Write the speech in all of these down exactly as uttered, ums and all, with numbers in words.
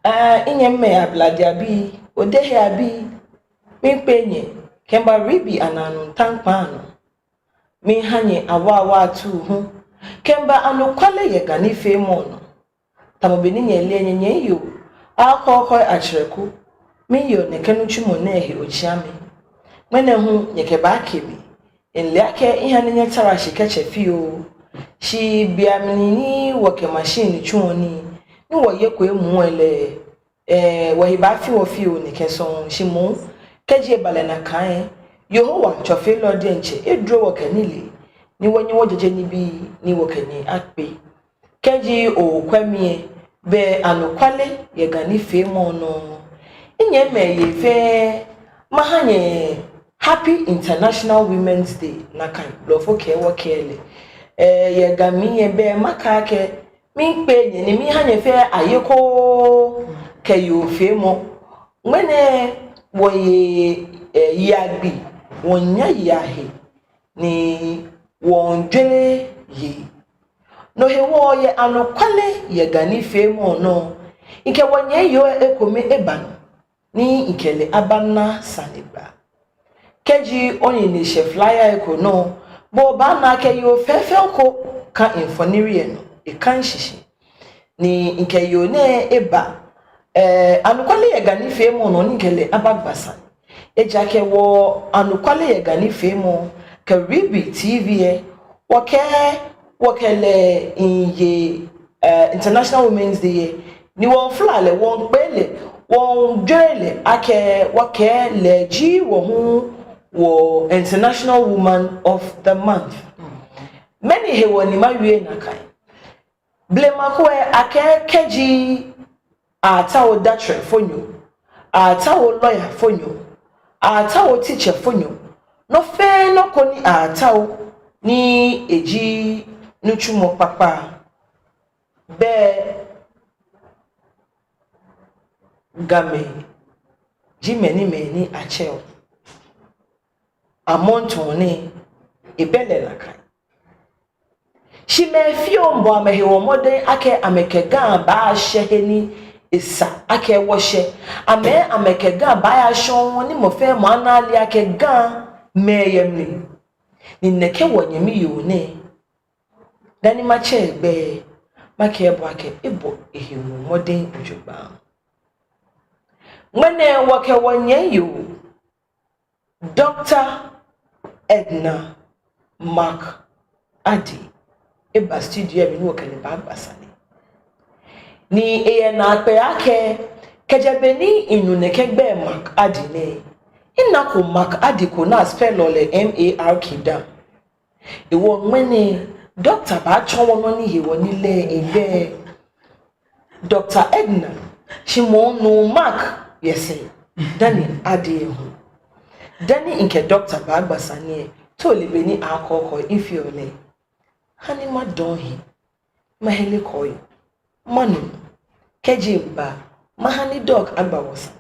Ee, minyɛmimɛi Ablade abii, Odehe abii, miikpee nyɛ kɛmiiba Ribi Ananu Taŋkpaa nɔ. Miiha nyɛ awaawaa atuu hu kɛmiiba anɔkwale yɛ Ga nifeemɔ nɔ. Tamɔ bɔ ni nyɛle lɛ, nyɛ nyɛmi yoo Akɔkɔi Akyerɛku, miiye nɛkɛ nitsumɔ nɛɛ he otsiami. Ŋmɛnɛ hu nyɛkɛbake mi. Mile akɛ miha ni nyɛtara shi kɛtsɛ fioo. Shi bei amli ni wɔkɛ machine tsuɔ nii, ni wɔyeko emuu lɛ, ee, wɔhe baafi wɔ fioo nɛkɛ sɔŋŋ. Shi moŋ kɛji eba lɛ nakai lɛ, Yehowa Tsɔfelɔ diɛŋtsɛ edro wɔ kɛ nilee, ni wɔnyɛ wɔjaje nibii ni wɔkɛ nyɛ akpe. Kɛji okwɛ mi lɛ, bɛ anɔkwale yɛ Ga nifeemɔ nɔ. Minyɛmimɛi fɛɛ, maha nyɛ Happy International Women's Day, nakai blɔfo kɛɛ wɔkɛɛ lɛ. Ee, yɛ Ga mli lɛ, bɛ makɛɛ akɛ miikpee nyɛ ni miiha nyɛ fɛɛ ayekoo kɛ yoofeemɔ. Ŋmɛnɛ wɔyɛ, ee, yei agbi, wɔnya yei ahe, ni wɔjwere yei. No hewɔ yɛ anɔkwale yɛ Ga nifeemɔ nɔ, mikɛ wɔnyɛmi yoo ekome eba nɔ, ni mikɛ lɛ abana sanegbaa. Kɛji onine shɛ flyer lɛ eko nɔ, bo obaana akɛ yoo fɛfɛo ko ka mfoniri lɛ nɔ, eka mishishi. Ni mikɛ yoo nɛɛ eba, ee, anɔkwale yɛ Ga nifeemɔ nɔ ni mikɛ lɛ abagba sane. Ejaakɛ wɔ anɔkwale yɛ Ga nifeemɔ kɛ Ribi T V lɛ, wɔkɛɛ wɔkɛ lɛ miiye, ee, International Women's Day lɛ, ni wɔmiifla lɛ, wɔmiikpee lɛ, wɔjwere lɛ akɛ wɔkɛɛ lɛ ji wɔ hu wɔ International Woman of the Month. Mɛni hewɔ ni mawie nakai? Blema ko lɛ akɛɛ kɛji aatao datrɛfonyo, aatao lɔyafonyo, aatao teacherfonyo, nɔ fɛɛ nɔ ko ni aatao ni eji nitsumɔ kpakpa, bɛ Gamɛi ji mɛi ni mɛi ni atsɛɔ amrɔ nɛɛ, ebɛ lɛ nakai. Shi mɛi fioo bɔ amɛhewɔ mɔdɛŋ akɛ amɛkɛ Ga baashɛ he ni esa akɛ wɔshɛ. Amɛ, amɛkɛ Ga baaya shɔŋŋ ni mɔ fɛɛ mɔ ana ale akɛ Gamɛi yɛ mli. Ni nɛkɛ wɔnyɛmi yoo nɛɛ, dani matsɛ egbɛi, makɛɛ bo akɛ ebɔ ehe mɔdɛŋ jogbaŋŋ. Ŋmɛnɛ wɔkɛ wɔnyɛmi yoo, Doctor Edna Mark Addy, eba studio lɛ mli ni wɔkɛ lɛ baagba sane. Ni eyɛ naakpɛɛ akɛ, kɛjɛ be ni minu nɛkɛ gbɛi Mark Addy nɛɛ, minako Mark Addy ko ni aspɛlɔ lɛ M A R K dã. Hewɔ ŋmɛnɛ, doctor baatsɔɔ wɔ nɔ ni hewɔ ni lɛ egbɛi Doctor Edna, shi moŋ nuu Mark yɛ sɛɛ dani Addy hu. Dani mikɛ doctor baagba sane lɛ, too lɛ be ni akɔkɔ mifeɔ lɛ, hani madɔ̃ he, mahere kɔɔyɔɔ, manu, kɛji miba, maha ni doc agba wɔ sane,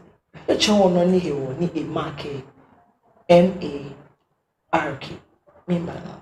etsɔɔ wɔ nɔ ni hewɔ ni e Mark lɛ M A R K. Miiba nɔ.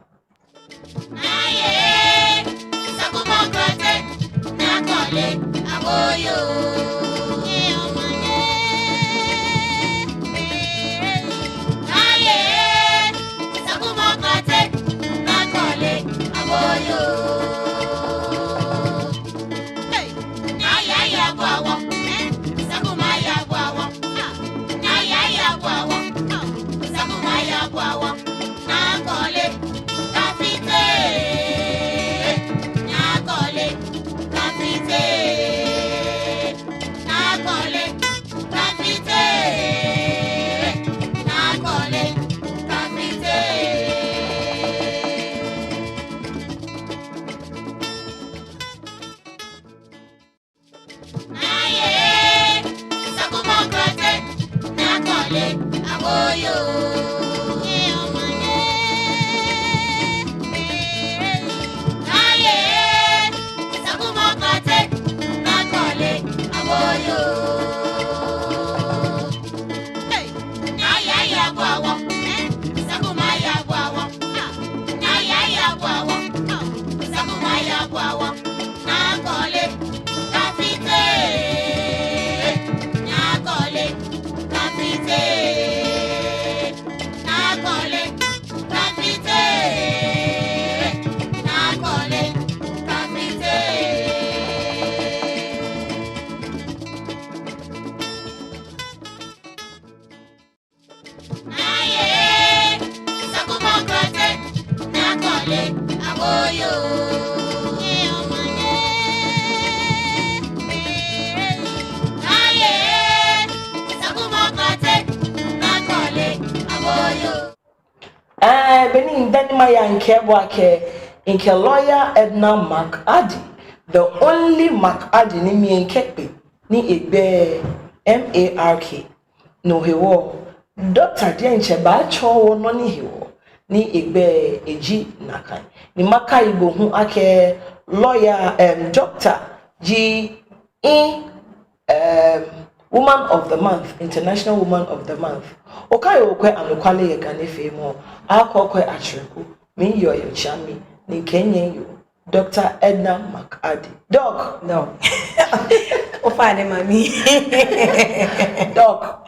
Ɛɛ, be ni midani maya mikɛɛ bo akɛ, mikɛ lawyer Edna Mark Addy, the only Mark Addy ni mikɛkpe, ni egbɛi M A R K. No hewɔ, doctor diɛŋtsɛ baatsɔɔ wɔ nɔ ni hewɔ ni egbɛi eji nakai. Ni makai bo hu akɛ lawyer, em, doctor ji in, em, Woman of the Month, International Woman of the Month. Okaiɔ okwɛ anɔkwale yɛ Ga nifeemɔ, akɔkwɛ atsɛrɛku, minyɛ yɛ otsiami, ni mikɛ minyɛmi yoo, Doctor Edna Mark Addy. Doc. Doc. Ofainɛ mami. Doc.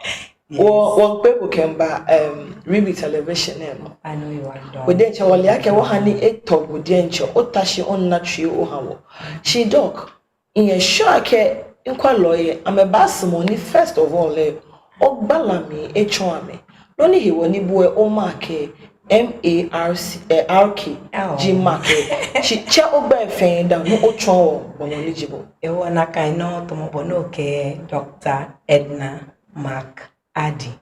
Yes. Wɔ, wɔmiikpee bo kɛmiiba, em, Ruby Television lɛ nɔ. I know you are, Doc. Bo diɛŋtsɛ wɔle akɛ wɔha ni etɔ bo diɛŋtsɛ, ota shi ona tsui oha wɔ. Shi Doc, miyɛ sure akɛ mikwɛlɔi lɛ, amɛbaasumɔ ni first of all lɛ, ogbala mli otsɔɔ amɛ nɔ ni hewɔ ni bo lɛ o Mark lɛ M A R C, eh, R K, ji mark lɛ. Shi tsɛ ogbɛi fɛɛ dã ni otsɔɔ wɔ gbɔmɔ ni ji bo. Ehewɔ nakai nɔŋŋ tamɔ bɔ ni okɛɛ Doctor Edna Mark Addy.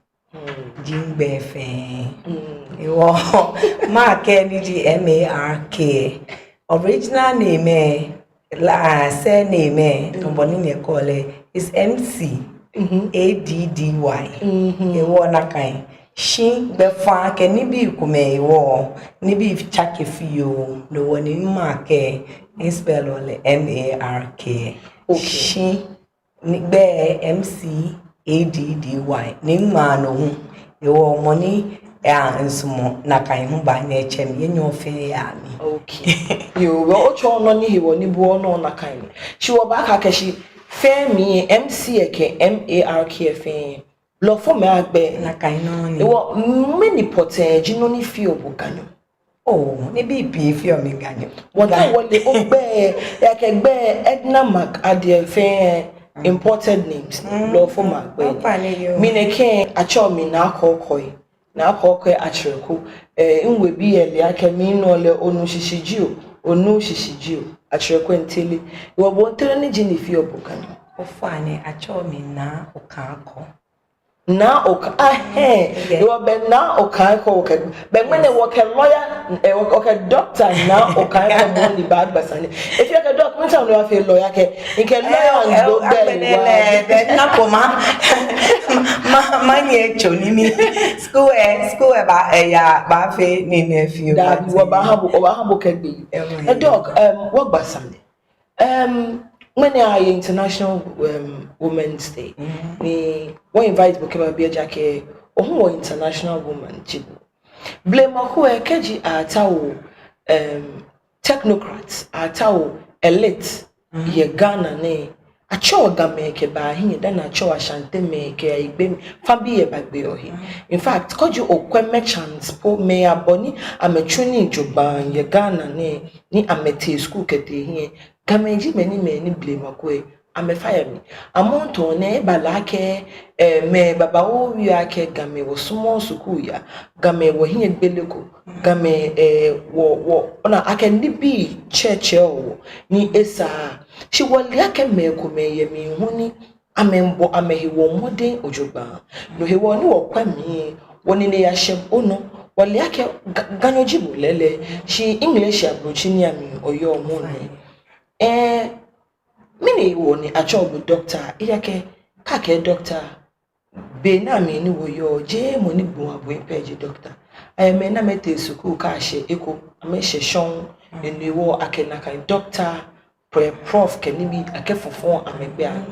Ji migbɛi fɛɛ. Ehewɔ mark lɛ ni ji M A R K. Original name lɛ, la surname lɛ, tamɔ bɔ ni nyɛkɛɔ lɛ, is M C A D D Y. Ehewɔ nakai. Shi gbɛfaa kɛ nibii komɛi hewɔ, nibii tsake fioo, no hewɔ ni mark lɛ, mispell lɛ M A R K. Shi ni gbɛi M C A D D Y, ni miŋma no hu. Ehewɔ mɔ ni, eh, misumɔɔ nakai hu baanyɛ atsɛ mi, enyɔ fɛɛ ya mi. Okay. Yoo, well, otsɔɔ nɔ ni hewɔ ni buɔ nɔ nakai. Shi wɔbaakɛɛ akɛ shi fɛɛ mli M C lɛ kɛ M A R K lɛ fɛɛ, blɔfomɛi agbɛi. Nakai nɔŋŋ ni. Ehewɔ, mɛni pɔtɛɛ ji nɔ ni feɔ bo Ganyo? Oh, nibii pii feɔ mi Ganyo. Wɔtaoɔ wɔle ogbɛi, ejaakɛ gbɛi Edna Mark Addy fɛɛ imported names, blɔfomɛi agbɛi. Mi nɛkɛ atsɛɔ mi Naa Kɔɔkɔi, Naa Kɔɔkɔi Akyerɛku. Eh, miwebii lɛ le akɛ minɔ lɛ Onu shishi jio, Onu shishi jio, Akyerɛku Ntele. Ehewɔ bo Ntele, nɔ ni ji nɔ ni feɔ bo Ganyo? Ofainɛ atsɛɔ mi Naa Okaikor. Naa Oka, ahɛɛ. Ehewɔ bɛ Naa Okaikor okɛ, bɛ ŋmɛnɛ wɔkɛ lawyer, eh, wɔ-, wɔkɛ Doctor Naa Okaikor mɔ ni baagba sane. Efeɔ akɛ doc, mɛni hewɔ ni wɔfeɔ lawyer kɛ, mikɛ lawyer and doc bɛ wa. Bɛ na ko ma, ma, manyɛ atsɔɔ nii. School lɛ, school lɛ ba, eh, ya, baafee nii nɛɛ fioo. Dabi, wɔbaaha bo, wɔbaaha bo kɛgbe. Eh, doc, em, wɔgba sane. Em, ŋmɛnɛ ayɛ International, em, Women's Day. Ni wɔ invite bo kɛba biɛ ejaakɛ ohu wɔ international woman ji bo. Blema ko lɛ kɛji atao, em, technocrats, atao elite yɛ Ghana nɛɛ, atsɛɔ Gamɛi kɛbaa hiɛ dani atsɛɔ Ashantemɛi kɛ Ayigbemɛi, fã bii lɛ baagbeɔ he. In fact, kɛji okwɛ merchants po, mɛi abɔ ni amɛtsu nii jogbaŋŋ yɛ Ghana nɛɛ, ni amɛtee school kɛtee hiɛ, Gamɛi ji mɛi ni, mɛi ni blema ko lɛ amɛfaya mli. Amrɔ nɛɛ ebala akɛ, eh, mɛi babaoo wieɔ akɛ Gamɛi wɔsumɔɔɔ skul yaa, Gamɛi wɔhiɛ gbeleko, Gamɛi, eh, wɔ, wɔ, ona akɛ nibii tsɛtsɛɔ wɔ ni esaaa. Shi wɔle akɛ mɛi komɛi yɛ mli hu ni amɛmiibɔ amɛhe mɔdɛŋ jogbaŋŋ. No hewɔ ni wɔkwɛ mli, wɔnine yashɛ onɔ, wɔle akɛ Ga-, Ganyo ji bo lɛɛlɛŋ, shi English ablotsiri ni amli oyɔɔ mɔ nɛ. Eh, mɛni hewɔ ni atsɛɔ bo doctor, ejaakɛ kɛ akɛɛ doctor, be nɛɛ mli ni wɔyɔɔ, jeee mɔ ni gboɔ abui pɛ ji doctor. Eh, mɛi ni amɛtee skul kɛshɛ eko, amɛshɛ shɔŋŋ, no hewɔ akɛ nakai doctor, pre-prof kɛ nibii akɛfɔfɔɔ amɛgbɛi anɔ.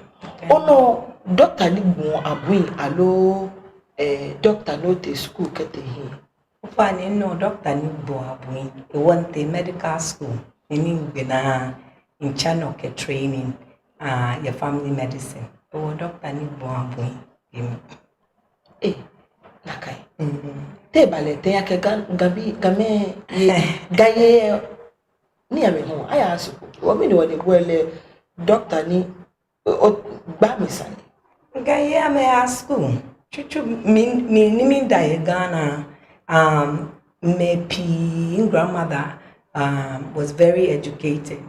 Onɔ doctor ni gboɔ abui aloo, eh, doctor ni otee skul kɛtee hiɛ? Ofainɛ, minɔ doctor ni gboɔ abui. Ehewɔ mitee medical school, ni migbe naa, mitsa nɔ kɛ training, ah, yɛ family medicine. Ehewɔ doctor ni gboɔ abui. Em. Eh, nakai. Mm. Te ebale tɛŋŋ akɛ Ga-, Gabii, Gamɛi yɛ, Ga yɛ, ni amɛhu aya skul. Wɔ mɛni wɔle bo lɛ doctor ni, o, o, gba mi sane. Ga yɛ amɛya skul. Tsutsu mi, mi, ni mida yɛ Ghana, um, mɛi pii, grandmother, um, was very educated.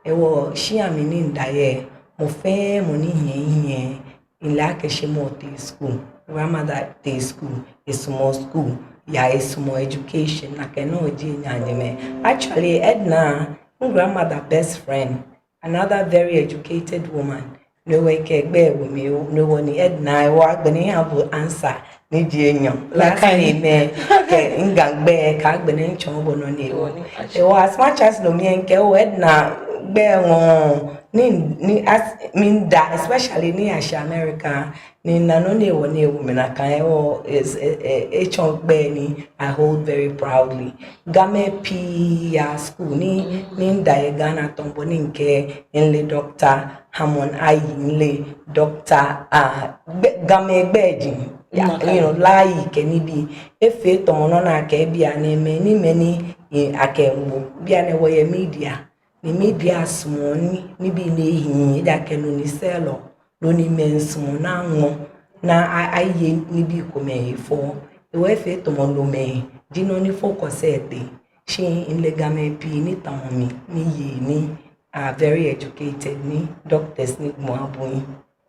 Ehewɔ shia mli ni mida yɛ, mɔ fɛɛ mɔ ni hiɛ, hiɛ, mile akɛ shi mɔ tee skul. Grandmother tee skul, esumɔɔ skul, ya esumɔɔ education, nakai nɔŋŋ ji enanemɛi. Actually, Edna, mi grandmother best friend, another very educated woman. No hewɔ ekɛ egbɛi wo mli, no hewɔ ni Edna, ehewɔ agbɛnɛ miha bo answer ni ji enyɔ. Last name lɛ, kɛ mi Ga gbɛi, kɛ agbɛnɛ mitsɔɔ bo nɔ ni hewɔ. Ehewɔ as much as no mli mikɛɛ oo Edna gbɛi ŋɔɔ, ni, ni as, mida, especially ni miyashɛ America, ni mina nɔ ni hewɔ ni ewo mi nakai, ehewɔ, is, eh, eh, etsɔ gbɛi ni I hold very proudly. Gamɛi pii yaa skul ni, ni mida yɛ Ghana tamɔ bɔ ni mikɛɛ, mile Doctor Hammond Ayi, mile Doctor, ah, gbɛ-, Gamɛi gbɛi ji, ya, you know, Layi kɛ nibii. Efee tamɔ nɔ ni akɛɛ bianɛ mɛi ni, mɛi ni, eh, akɛ ŋwo. Bianɛ wɔyɛ media. Ni media sumɔɔ ni, nibii ni ehiii, ejaakɛ nɔ ni sɛɛlɔ, nɔ ni mɛi sumɔɔ ni aŋɔ, ni a-, aye nibii komɛi fɔ. Hewɔ efee tamɔ nomɛi ji nɔ ni focus lɛ tee. Shi mile Gamɛi pii ni tamɔ mi, ni yei ni are very educated, ni doctors ni gbɔi abui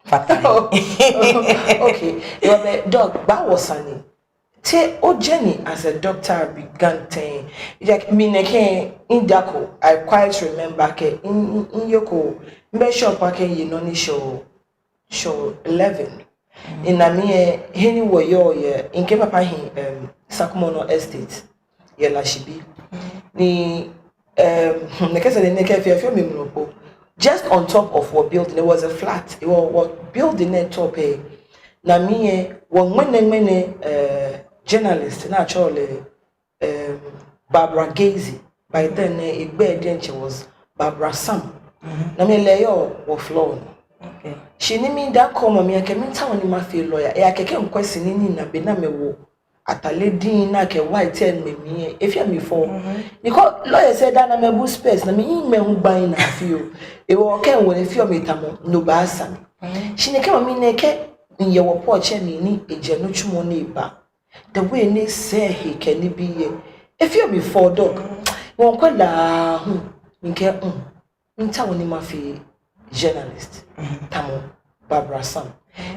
fata he. Okay, hewɔ bɛ, Doc, gba wɔ sane. Te o journey as a doctor began tɛŋŋ? Like, mi nɛkɛ, in Dako, I quite remember akɛ, in, in, in yoko, mbɛ shop akɛ ye nɔ ni shɔ, shɔ eleven. Ina mi yɛ, he ni wɔyɔɔ yɛ, mikɛ papa hi, um, Sakumɔnɔ Estate, yɛ Lashibi. Ni, um, nɛkɛ sane nɛɛ kɛ efee, efee mi mlɔ po. Just on top of wɔ building, it was a flat. It was, wɔ building lɛ top lɛ. Ina mi yɛ, wɔ ŋmɛnɛŋmɛnɛ, uh, journalist, ni atsɛɔ lɛ, um, Barbara Gaisey. By then, eh, egbɛi diɛŋtsɛ was Barbara Sam. Ina mi yɛ lɛ yɔɔ wɔ floor nɔ. Okay. Shi ni mida kɔ ma mi akɛ mitaoɔ ni mafee lawyer. Eyakɛɛ kɛ mikwɛ sini ni mina be ni amɛwo atade diŋ ni akɛ white lɛ mli lɛ, efeɔ mi fɛo. Ni kɛ lawyers lɛ daa ni amɛbu specs, ina mi, mihiŋmɛi hu gba minaa fioo. Hewɔ kɛ miwo lɛ fioo, mitamɔ no baasa mi. Shi nɛkɛ mami nɛɛ kɛ miyɛ wɔ porch lɛ mli ni ejɛ nitsumɔ ni eba, the way ni esɛɛ he kɛ nibii lɛ, efeɔ mi fɛo, Doc. Wɔŋkwɛ lɛ hu, mikɛɛ, mm, mitaoɔ ni mafee journalist tamɔ Barbara Sam.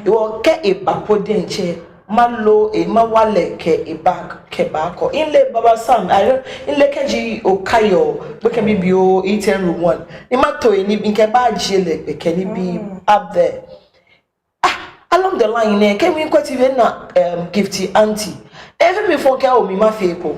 Hewɔ kɛ eba po diɛŋtsɛ, malo, eh, mawa lɛ kɛ ebag kɛbakɔ. Mile Barbara Sam, I don't, mile kɛji okaiɔ, gbekɛ bibioo, eating room one. Ni mato enibii kɛbajie lɛ gbɛ kɛ nibii up there. Ah, along the line lɛ, kɛ mikwɛ T V lɛ, mina, um, Gifty Auntie. Efee mi fɛo kɛ oo, mi mafee po.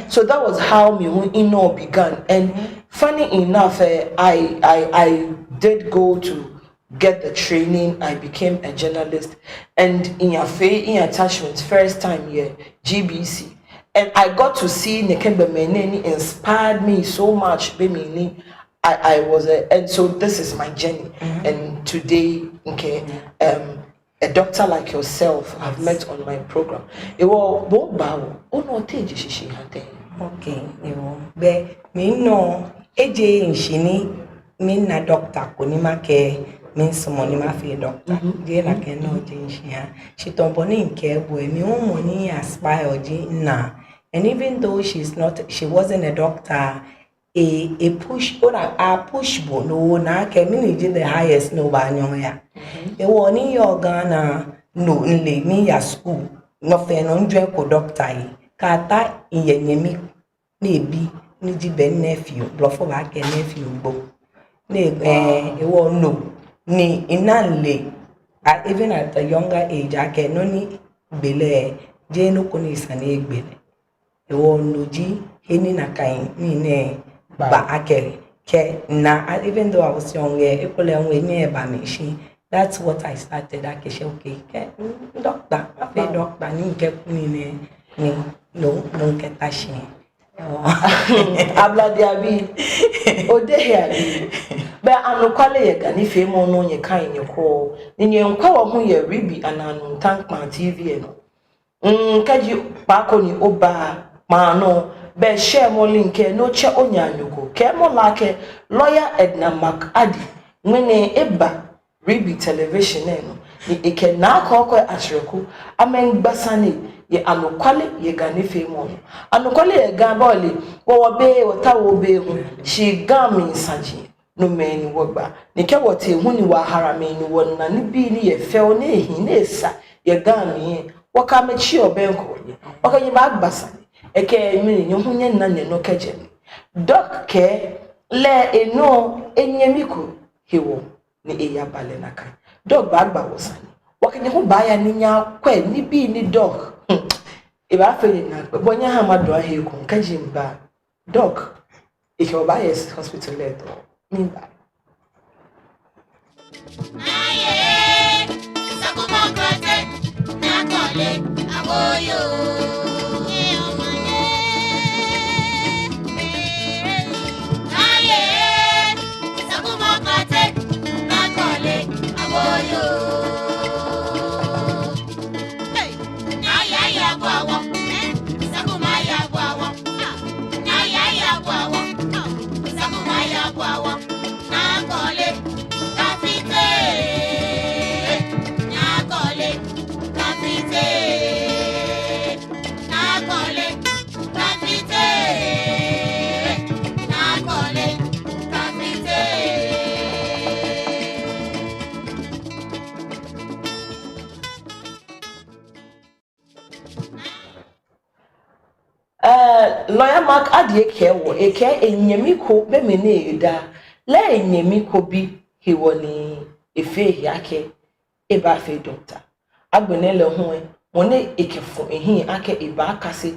So that was how mi hu minɔ began. And funny enough, eh, I, I, I did go to get the training. I became a journalist. And miyafee mi attachment first time yɛ G B C. And I got to see nɛkɛ gbɔmɛi nɛɛ ni inspired me so much, be mli ni I, I was a, and so this is my journey. And today, okay, um, a doctor like yourself I've met on my program. Hewɔ bo babaoo, onɔ te oje shishi oha tɛŋŋ? Okay, hewɔ. Be minɔ, ejeee shishi ni mina doctor ko ni makɛɛ misumɔɔ ni mafee doctor. Jeee nakai nɔ ji shishi. Shi tamɔ bɔ ni mikɛɛ bo lɛ, mi hu mɔ ni aspire ji minaa. And even though she's not, she wasn't a doctor, e, e push, ona, a push bo, no, ona akɛ mɛni ji the highest ni obaanyɛ oya. Hewɔ ni miyɔɔ Ghana, no, mile, miya school, nɔ fɛɛ nɔ mijoin ko doctor yi. Kɛta miyɛ nyɛmi ni ebi, ni ji bɛ nephew, blɔfo baakɛɛ nephew gbo. Ni, eh, hewɔ no, ni mina mile, a, even at a younger age, akɛ nɔ ni gbe lɛ, jeee nɔ ko ni esa ni egbe lɛ. Hewɔ no ji he ni nakai nii nɛɛ ba akɛ, kɛ mina, even though I was young, eh, ekolɛ ŋwɛi nyɛ ba mi shi. That's what I started akɛ shi, okay, kɛ, mm, doctor, mafee doctor ni mikɛku nii nɛɛ, ni no, no mikɛta shi. Hewɔ. Ablade abii. Odehe abii. Bɛ anɔkwale yɛ Ga nifeemɔ nɔ nyɛkai nyɛkwɛɔ. Ni nyɛmiikwɛ wɔ hu yɛ Ribi anaa nɔ Tankpan T V lɛ nɔ. Mm, kɛji kpaako ni oba kpaa nɔ, bɛ share mɔ link lɛ ni otsɛ onaanyo ko. Kɛɛmɔ lɛ akɛ Lawyer Edna McAddy ŋmɛnɛ eba Ribi television lɛ nɔ, ni ekɛ Naa Kɔɔkɔi Akyerɛku amɛmiigba sane yɛ anɔkwale yɛ Ga nifeemɔ nɔ. Anɔkwale yɛ Ga, bɔ ole, wɔ wɔbe, wɔtaoɔ wɔbe hu, shi Ga mli saji, nomɛi ni wɔgba. Ni kɛ wɔtee hu ni wɔhara mɛi ni wɔna nibii ni yɛ fɛo ni ehi ni esa yɛ Ga mli lɛ, wɔkɛ amɛ tsi obɛŋkɛ nyɛ. Wɔkɛ nyɛ baagba sane. Ekɛɛ mɛni, nyɛ hu nyɛna nyɛnɔ kɛjɛ mli. Doc kɛɛ lɛ enɔ enyɛmi ko hewɔ ni eyaba lɛ nakai. Doc baagba wɔ sane. Wɔkɛ nyɛ hu baaya ni nyɛyakwɛ nibii ni Doc. Hmm. Ebaafee nyɛ naakpɛɛ. Bɔ nyɛhaa madɔa he ekoŋŋ kɛji miba. Doc, ekɛ wɔ baaya hospital lɛ tɔ. Miba. Eh, Lawyer Mark Addy kɛɛ wɔ, ekɛɛ enyɛmi ko, be mli ni eda lɛ, enyɛmi ko bi hewɔ ni efee ehe akɛ ebaafee doctor. Agbɛnɛ lɛ hu lɛ, mɔ ni ekɛfɔ ehiɛ akɛ ebaakase,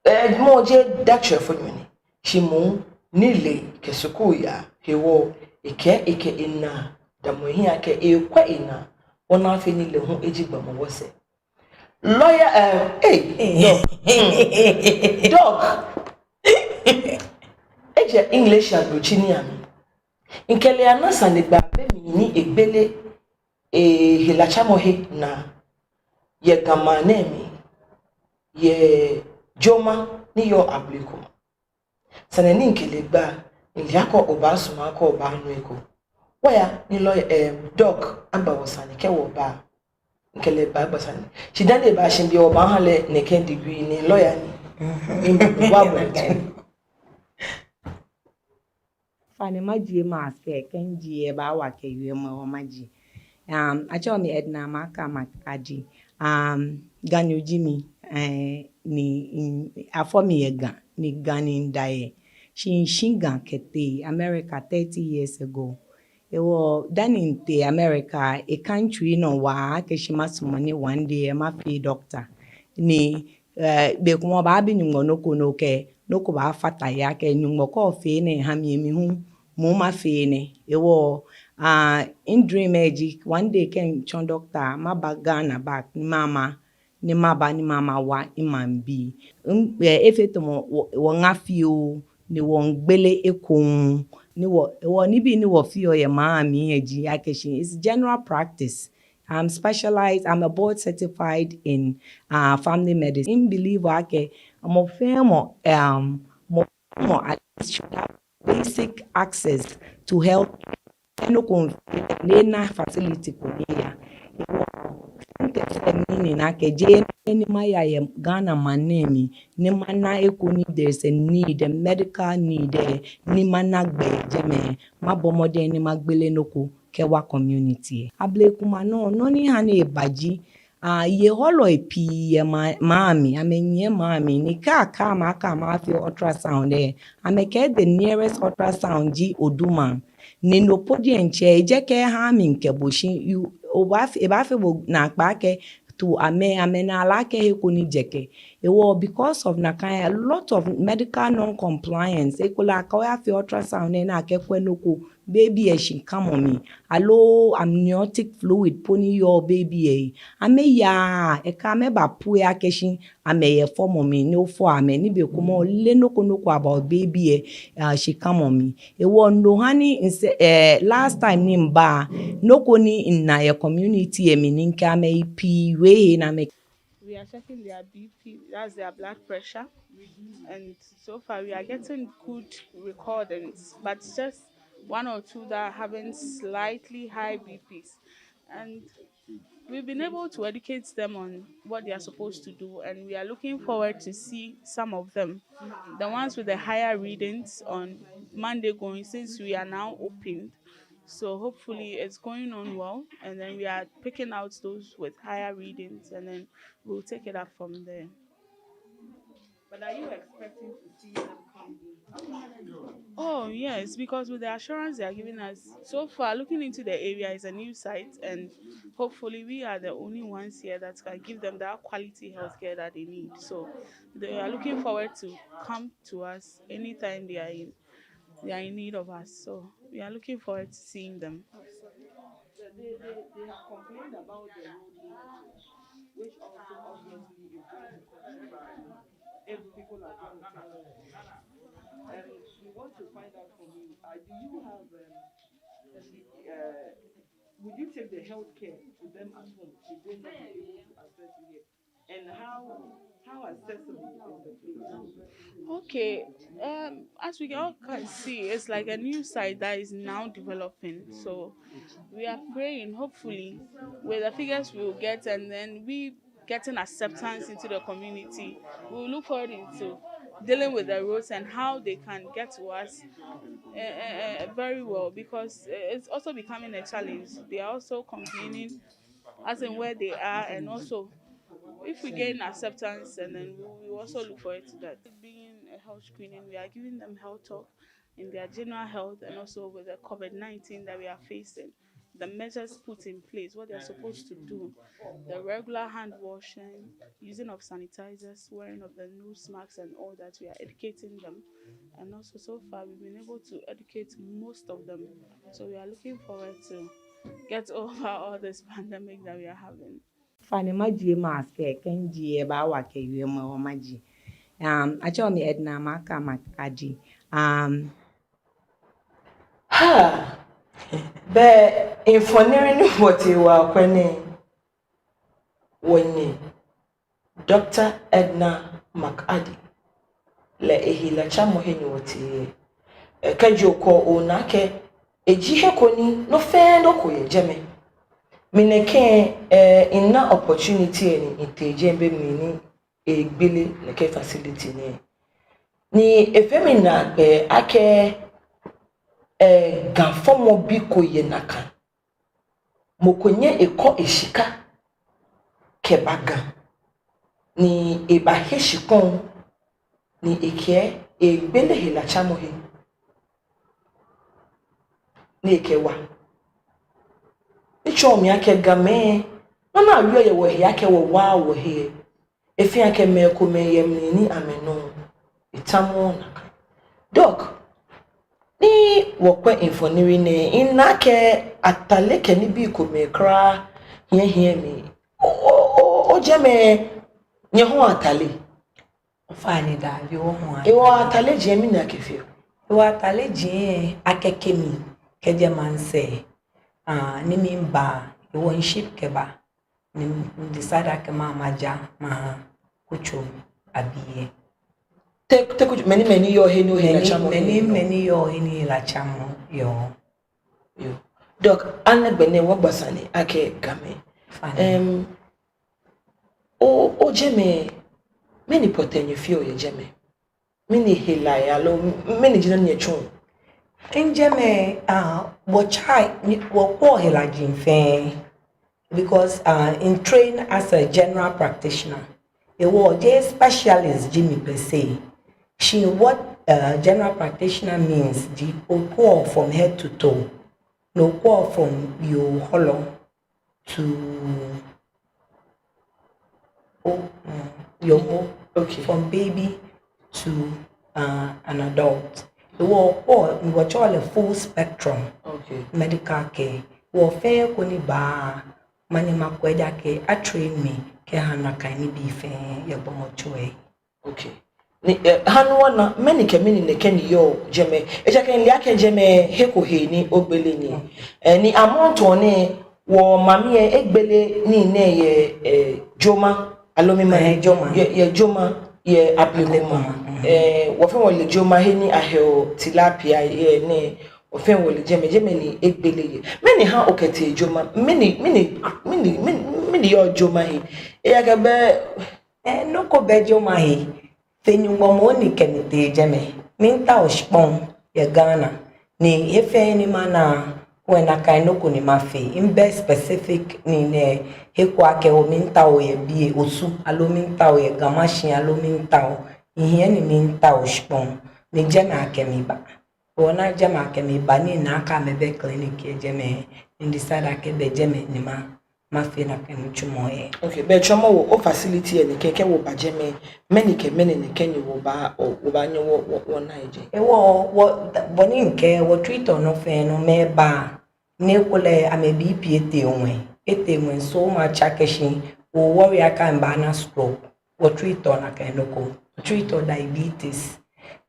eh, mɔ ji datsɛfonyo ni, shi moŋ nilee kɛ skul yaa hewɔ, ekɛɛ ekɛ enaa damɔ ehiɛ akɛ eeekwɛ enaa, bɔ ni afee ni lɛ hu eji gbɔmɔ wɔsɛɛ. Lawyer, eh, eh, doc. Hmm. Doc. Ejɛ English agbojee ni amɛ. Mikɛ lɛ yana sanegbaa be mli ni egbele, eh, helatsamɔhe naa yɛ Ga maŋ nɛɛ mli, yɛ Joma ni yɔɔ Ablekuma. Sane ni mikɛ lɛ gba, mile akɛ obaasumɔ akɛ obaanu eko. Wɔya ni lawyer, eh, doc, agba wɔ sane kɛ wɔba. Mikɛ lɛ baagba sane. Shi dani eba shi biɛ wɔbaaha lɛ nɛkɛ degree ni lawyer ni. Mhm. Ni wɔbaabu lɛ. Fani majie mask kɛ, kɛ mijie lɛ ebaawa akɛ wiemɔ hewɔ majie. Um, atsɛɔ mi Edna Amaka Mark Addy. Um, Ganyo ji mi, eh, ni, mm, afɔ mi yɛ Ga, ni Ga ni mida yɛ. Shi mishi Ga kɛtee America thirty years ago. Hewɔ dani mitee America, e country nɔ waa akɛ shi masumɔ ni one day lɛ mafee doctor. Ni, eh, be ko mɔ baabi Nyɔŋmɔ nɔ ko, nɔ ko, nɔ ko baafata he akɛ Nyɔŋmɔ, kɛ ofee enɛ ha mi lɛ, mi hu moŋ mafee enɛ. Hewɔ, ah, midream lɛ ji one day kɛ mitsɔ doctor, maba Ghana back, ni mama, ni maba, ni mama wa mimaŋbii. M-, eh, efee tamɔ wɔ, wɔŋa fioo, ni wɔmiigbele ekoŋŋ, ni wɔ, wɔ nibii ni wɔfeɔ yɛ maŋ mli lɛ ji akɛ shi, it's general practice. I'm specialized, I'm a board certified in, uh, family medicine. Mi believe akɛ mɔ fɛɛ mɔ, um, mɔ fɛɛ mɔ at least should have basic access to health. Nɔ ko ni ena facility ko ni eya. Hewɔ centers lɛ ni mina akɛ jeee ni maya yɛ Ghana maŋ nɛɛ mli ni mana eko ni there is a need, a medical need, eh, ni mana gbɛ yɛ jɛmɛ, mabɔ mɔdɛŋ ni magbele nɔ ko kɛwa community lɛ. Ablekuma nɔ, nɔ ni ha ni eba ji, ah, yei hɔlɔi pii yɛ ma-, maŋ mli, amɛnyiɛ maŋ mli, ni kɛ akɛɛ amɛ akɛ amɛaafee ultrasound lɛ, amɛkɛɛ the nearest ultrasound ji Odumaŋ. Ni no po diɛŋtsɛ, ejɛkɛ ha mi mikɛ bo shi, you, obaafee, ebaafee bo naakpa akɛ to amɛ, amɛnaa lɛ akɛ he ko ni jɛkɛ. Hewɔ, because of nakai, a lot of medical non-compliance, ekolɛ akɛ oyafee ultrasound lɛ ni akɛkwɛ nɔ ko, baby lɛ shikamɔ mli, aloo amniotic fluid po ni yɔɔ baby lɛ he. Amɛyaa, ekã amɛbapue akɛ shi amɛyɛ fɔmɔ mli, ni ofɔ amɛ, ni be ko mɔ oleee nɔ ko nɔ ko about baby lɛ, ah, shikamɔ mli. Hewɔ no ha ni misɛɛ, eh, last time ni miba, nɔ ko ni mina yɛ community lɛ mli ni mikɛ amɛ pii wie he ni amɛ We are checking their B P, that's their blood pressure, and so far we are getting good recordings, but just one or two that are having slightly high B Ps. And we've been able to educate them on what they are supposed to do, and we are looking forward to see some of them, the ones with the higher readings, on Monday going, since we are now open. So hopefully it's going on well, and then we are picking out those with higher readings, and then we'll take it up from there. But are you expecting to see them come in? Oh, yes, because with the assurance they are giving us so far, looking into the area is a new site, and hopefully we are the only ones here that can give them that quality healthcare that they need. So they are looking forward to come to us anytime they are in, they are in need of us. So we are looking forward to seeing them. They, they, they have complained about the road, which also obviously is going to contribute. If people are going to tell us, um, we want to find out from you. Uh, do you have, um, uh, would you take the healthcare to them at home? Should they not be able to access it here? And how, how accessible is the place? Okay, um, as we all can see, it's like a new site that is now developing. So we are praying, hopefully, with the figures we will get, and then we getting acceptance into the community, we will look forward into dealing with the roads and how they can get to us, uh, uh, uh, very well, because, uh, it's also becoming a challenge. They are also complaining as in where they are, and also If we gain acceptance, and then we will also look forward to that. Being a health screening, we are giving them health talk in their general health and also with the COVID nineteen that we are facing, the measures put in place, what they are supposed to do, the regular hand washing, using of sanitizers, wearing of the nose masks and all that. We are educating them, and also so far we've been able to educate most of them. So we are looking forward to get over all this pandemic that we are having. Fine, majie mask kɛ, kɛ mijie lɛ, ebaawa akɛ wiemɔ lɛ majie. Um, atsɛɔ mi Edna Amaka McAddy. Um, Ha! Bɛ mfoniri ni wɔtee wɔyakwɛ nɛɛ, wɔnyɛ Doctor Edna McAddy lɛ ehelatsamɔhe ni wɔtee lɛ. Kɛji okɔ, onaa akɛ eji he ko ni nɔ fɛɛ nɔ ko yɛ jɛmɛ. Mi nɛkɛ, eh, mina opportunity lɛ ni mitee jɛmɛ be mli ni egbele nɛkɛ facility nɛɛ. Ni efee mi naakpɛɛ akɛ, eh, Ga fɔmɔbi ko yɛ nakai. Mɔ ko nyɛ ekɔ eshika kɛba Ga ni ebahe shikpɔŋ ni ekɛɛ egbele helatsamɔhe ni ekɛwa. Ni etsɔɔ mi akɛ Gamɛi, nɔ ni awieɔ yɛ wɔhe akɛ wɔwaa wɔhe lɛ, efeɔ akɛ mɛi komɛi yɛ mli ni amɛnuuu. Etamɔɔɔ nakai. Doc, ni wɔkwɛ mfoniri nɛɛ, mina akɛ atale kɛ nibii komɛi kwraa hiɛhiɛ mli. O, o, o, ojɛmɛ, nyɛhɔɔ atale? Ofainɛ, daabi, wɔhɔɔ atale. Hewɔ atale ji nɛɛ, mɛni akɛfeɔ? Hewɔ atale ji nɛɛ, akɛke mi kɛjɛ maŋsɛɛ, ah, ni miba, hewɔ mi-ship kɛba. Ni mi-decide akɛ maŋ maja maha kutso abii lɛ. Te, te kutso, mɛni, mɛni yɔɔ he ni ohelatsamɔ? Mɛni, mɛni yɔɔ he ni helatsamɔ yɔɔ? Yoo. Doc, agbɛnɛ wɔgba sane akɛ Gamɛi. Fine. Em, o, ojɛmɛ, mɛni pɔtɛɛ nyɛfeɔ yɛ jɛmɛ? Mɛni hela aloo mɛni ji nɔ ni nyɛtsuɔ? Mijɛmɛ, ah, wɔtsa, wɔkwɛɔ helaji fɛɛ. Because, ah, mi-train as a general practitioner. Hewɔ jeee specialist ji mi per se. Shi what, uh, general practitioner means ji okwɛɔ from head to toe. Ni okwɛɔ from yoo hɔlɔ to, oh, mm, yoomo. Okay. From baby to, uh, an adult. Hewɔ, oh, wɔtsɛɔ lɛ full spectrum. Okay. Medical care. Hewɔ fɛɛ ko ni baa, manyɛ makwɛ, ejaakɛ a-train mi kɛha nakai nibii fɛɛ yɛ gbɔmɔtso lɛ. Okay. Ni, eh, ha ni wɔna, mɛni kɛ mɛni nɛkɛ ni yɔɔ jɛmɛ? Ejaakɛ mile akɛ jɛmɛ he ko he ni ogbele ni. Mm. Eh, ni amrɔ nɛɛ, wɔmami lɛ egbele nii nɛɛ yɛ, eh, Joma, aloo mi ma. Eh, Joma. Yɛ, yɛ Joma, yɛ Ablekuma. Ablekuma, mm. Eh, wɔfɛɛ wɔle Joma he ni aheɔ tilapia yɛ nɛɛ, wɔfɛɛ wɔle jɛmɛ, jɛmɛ ni egbele yɛ. Mɛni ha okɛtee Joma? Mɛni, mɛni, mɛni, mɛni, mɛni yɔɔ Joma he? Ejaakɛ bɛ Eh, nɔ ko bɛ Joma he. Fe Nyɔŋmɔ moŋ ni kɛ mi tee jɛmɛ. Miitao shikpɔŋ yɛ Ghana. Ni he fɛɛ ni mana, kwɛ nakai nɔ ko ni mafee. Mibɛ specific nii nɛɛ, he ko akɛ oo miitao yɛ biɛ Osu, aloo miitao yɛ Ga Mashie, aloo miitao. Mihiɛ ni miitao shikpɔŋ. Ni jɛmɛ akɛ mi ba. Wɔna jɛmɛ akɛ mi ba ni mina akɛ amɛbɛ clinic yɛ jɛmɛ. Mi-decide akɛ bɛ jɛmɛ ni ma mafee nakai nitsumɔ lɛ. Okay, bɛ tsɔɔmɔ wɔ, o-facility lɛ nɛkɛ, kɛ wɔba jɛmɛ, mɛni kɛ mɛni nɛkɛ ni wɔbaa, o, wɔbaanyɛ wɔ, wɔ, wɔna yɛ jɛi? Hewɔ, wɔ, bɔ ni mikɛɛ, wɔtreatɔ nɔ fɛɛ nɔ, mɛi baa, ni ekolɛ amɛ-B P etee ŋwɛi, etee ŋwɛi, so ma-check akɛ shi, o-worry akɛ amɛbaana stroke. Wɔtreatɔ nakai nɔ ko. Wɔtreatɔ diabetes.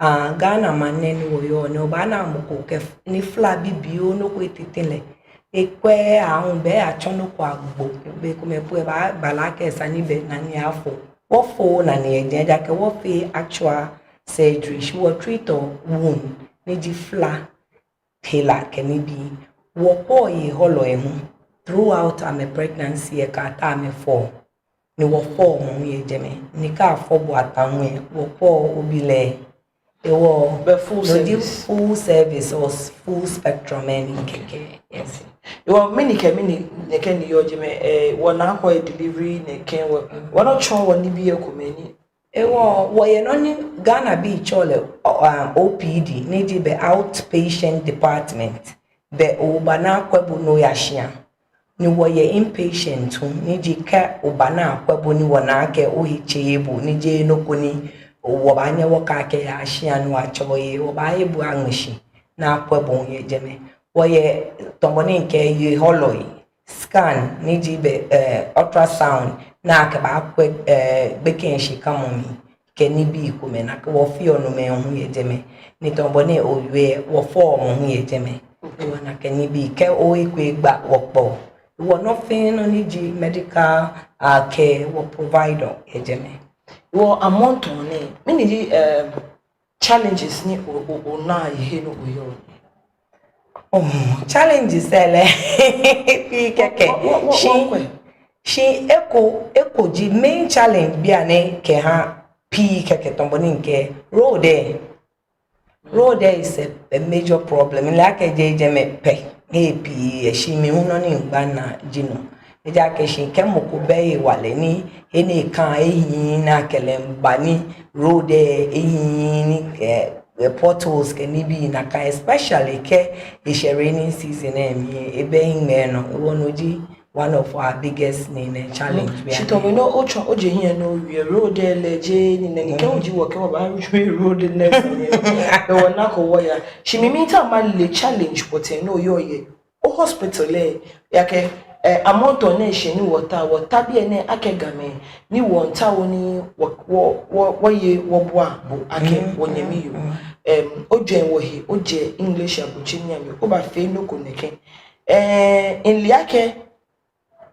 Ah, Ghana maŋ nɛɛ ni wɔyɔɔ nɛɛ, obaana mɔ ko kɛ f-, ni fla bibioo nɔ ko etete lɛ. Ekwɛ aahu bɛ eyatsɔ nɔ ko agbo. Bei komɛi po ebaabala akɛ esa ni bɛ nane afo. Wɔfooo nane yɛ jɛi ejaakɛ wɔfeee actual surgery. Shi wɔtreatɔ wound ni ji fla, hela kɛ nibii. Wɔkwɛɔ yei hɔlɔi hu throughout amɛ-pregnancy lɛ kɛyata amɛfɔ. Ni wɔfɔɔ mɔ hu yɛ jɛmɛ. Ni kɛ afɔ bo atã hu lɛ, wɔkwɛɔ obi lɛ. Hewɔ Bɛ full no ji service. Full service or full spectrum ni kɛkɛ. Yes. Hewɔ mɛni kɛ mɛni nɛkɛ ni yɔɔ jɛmɛ, eh, wɔnaa akɛ delivery nɛkɛ wɔ. Wɔnɔ tsɔɔ wɔ nibii komɛi ni. Hewɔ wɔyɛ nɔ ni Ghanabii tsɛɔ lɛ, um, O P D, ni ji bɛ outpatient department. Bɛ obaana akwɛ bo ni oya shia. Ni wɔyɛ inpatient hu, ni ji kɛ obaana akwɛ bo ni wɔna akɛ ohe tseee bo, ni jeee nɔ ko ni wɔbaanyɛ wɔkɛɛ akɛ ya shia ni wɔtsɛ ohe, wɔbaahe bo aŋmɛ shi ni akwɛ bo yɛ jɛmɛ. Wɔyɛ tamɔ bɔ ni mikɛɛ yei hɔlɔi, scan, ni ji bɛ, eh, ultrasound, ni akɛbaakwɛ, eh, gbekɛ shikamɔ mli kɛ nibii komɛi, nakai wɔfeɔ nomɛi hu yɛ jɛmɛ. Ni tamɔ bɔ ni owie, wɔfɔɔ mɔ hu yɛ jɛmɛ. Hewɔ nakai nibii kɛ ohe ko egba wɔkpɔ. Hewɔ nɔ fɛɛ nɔ ni ji medical, ah, care wɔ provide yɛ jɛmɛ. Hewɔ amrɔ nɛɛ, mɛni ji, um, challenges ni o, o, onaa yɛ he ni oyɔɔ? Oh, challenges lɛ pii kɛkɛ. Wɔ, wɔ, wɔ, Shi, wɔkwɛ. shi eko, eko ji main challenge bianɛ kɛha pii kɛkɛ tamɔ bɔ ni mikɛɛ road lɛ. Road lɛ is a, a major problem. Mile akɛ jeee jɛmɛ pɛ. Hei pii yɛ shi mi hu nɔ ni migba minaa ji no. Ejaakɛ shi kɛ mɔ ko bɛ hewalɛ ni he ni ekã ehiii ni akɛ lɛ miiba ni road lɛ ehiii ni, eh, eh, potholes kɛ nibii nakai, especially kɛ eshɛ rainy season lɛ mli, ebɛ hiŋmɛi nɔ. Hewɔ no ji one of our biggest ni, ni challenge bianɛ. Shi tamɔ bɔ ni otsɔ, oje hiɛ ni owie road lɛ jeee nii nɛɛ, kɛ oji wɔ kɛ wɔbaawie road nɛɛ. Bɛ wɔnako wɔya. Shi mi miitao male challenge pɔtɛɛ ni oyɔɔ yɛ o hospital lɛ, ejaakɛ, eh, amrɔ nɛɛ shi ni wɔta, wɔta biɛ nɛɛ akɛ Gamɛi, ni wɔmiitao ni wɔ, wɔ, wɔ, wɔye wɔbua bo akɛ wɔnyɛmi yoo. Em, ojwɛŋ wɔhe, ojɛ English abɔtsɛ mli, obaafee nɔ ko nɛkɛ. Eh, mile akɛ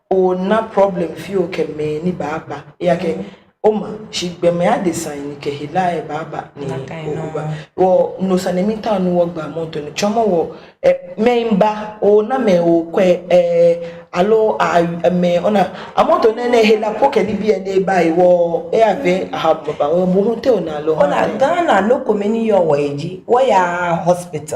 ona problem fioo kɛ mɛi ni baaba. Ejaakɛ oma, shi gbɔmɛi adesai ni kɛ helai baaba ni oba. Wɔ no sane miitao ni wɔgba mɔto ni tsɔɔmɔ wɔ, eh, mɛi miiba, ona mɛi okwɛ, eh, aloo a, mɛi ona, amrɔ nɛɛ hela po kɛ nibii ni eba hewɔ, eh, afee aha baba, wɔ bo hu te ona aloo. Ona, Ghana nɔ komɛi ni yɔɔ wɔhe ji, wɔyaa hospital.